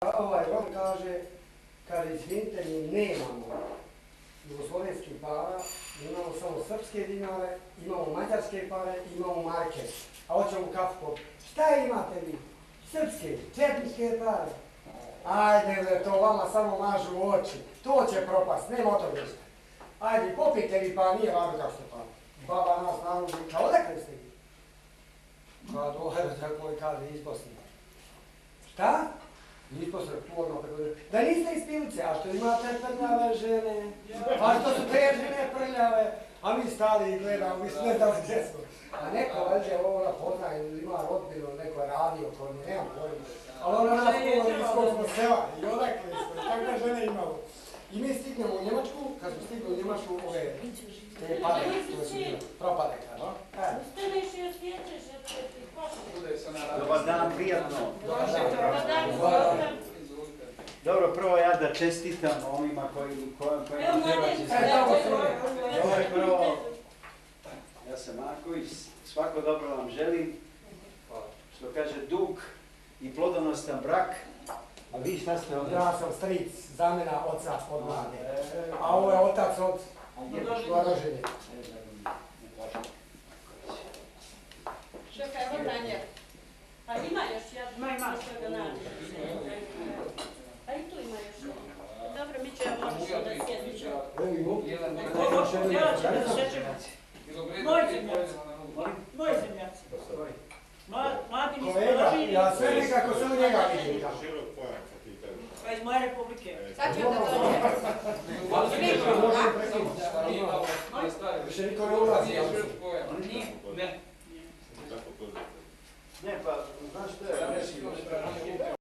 On kaže, izvinite, mi nemamo jugoslovenskih para, imamo samo srpske dinare, imamo mađarske pare, imamo marke, a hoćemo kafu popiti. Šta imate vi? Srpske, četničke pare. Ajde, to vama samo mažu u oči, to će propast, nema o toga ništa. Ajde, popite vi pa, nije važno kako ste pa. Baba nas naruži, kao odakle ste vi? Kao dođe, tako moj kaže, iz Bosne. Šta? Iz Bosne, tu odmah pregovorio. Da niste iz Pilice, a što imate prljave žene? A što su te žene prljave? A mi stali i gledamo, mi ne znali gdje smo. A neko valjde ona poznaje, ima rodbinu, neko je radio kod nje, nemam pojma. Ali ona nas govori iz kog smo sela i odakle smo, takve žene imamo. I mi stignemo u Njemačku, kad smo stigli u Njemačku, ove te pare, koje su bilo, propade kad, no? Dobar dan, prijatno. Dobar dan. Dobro, prvo ja da čestitam onima kojima treba čestitati. Prvo, ja sam Marković, svako dobro vam želim. Što kaže, dug i plodonostan brak. A vi šta ste ovdje? Ja sam stric, zamjena oca od mlade. A ovo je otac od Vladaženje. Čekaj, evo Tanja. Pa ima još jedna. Ima što ga nađe. A i tu ima još jedna. Dobro, mi ćemo možda da sjedničemo. Moj zemljaci. Mladi mi Kolega, spožili. ja sve nekako samo njega vidim. Pa iz moje republike. Sad ću da dođe. Više niko ne ulazi. Ne, pa, znaš što je?